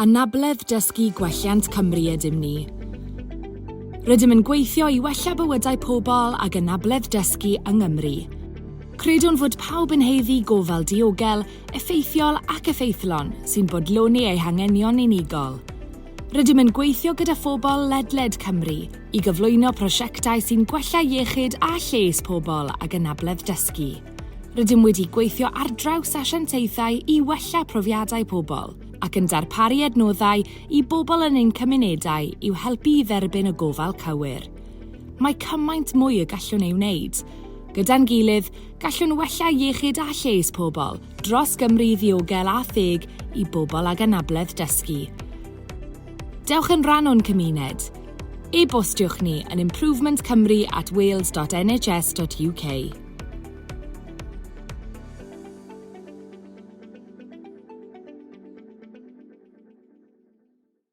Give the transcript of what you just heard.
Anabledd Dysgu Gwelliant Cymru ydym ni. Rydym yn gweithio i wella bywydau pobl ag anabledd dysgu yng Nghymru. Credwn fod pawb yn haeddu gofal diogel, effeithiol ac effeithlon sy'n bodloni eu hanghenion unigol. Rydym yn gweithio gyda phobl ledled Cymru i gyflwyno prosiectau sy'n gwella iechyd a lles pobl ag anabledd dysgu. Rydym wedi gweithio ar draws asiantaethau i wella profiadau pobl ac yn darparu adnoddau i bobl yn ein cymunedau i'w helpu i dderbyn y gofal cywir. Mae cymaint mwy y gallwn ei wneud. Gyda'n gilydd, gallwn wella iechyd a lles pobl dros Gymru ddiogel a theg i bobl ag anabledd dysgu. Dewch yn rhan o'n cymuned. E-bostiwch ni yn improvementcymru at wales.nhs.uk.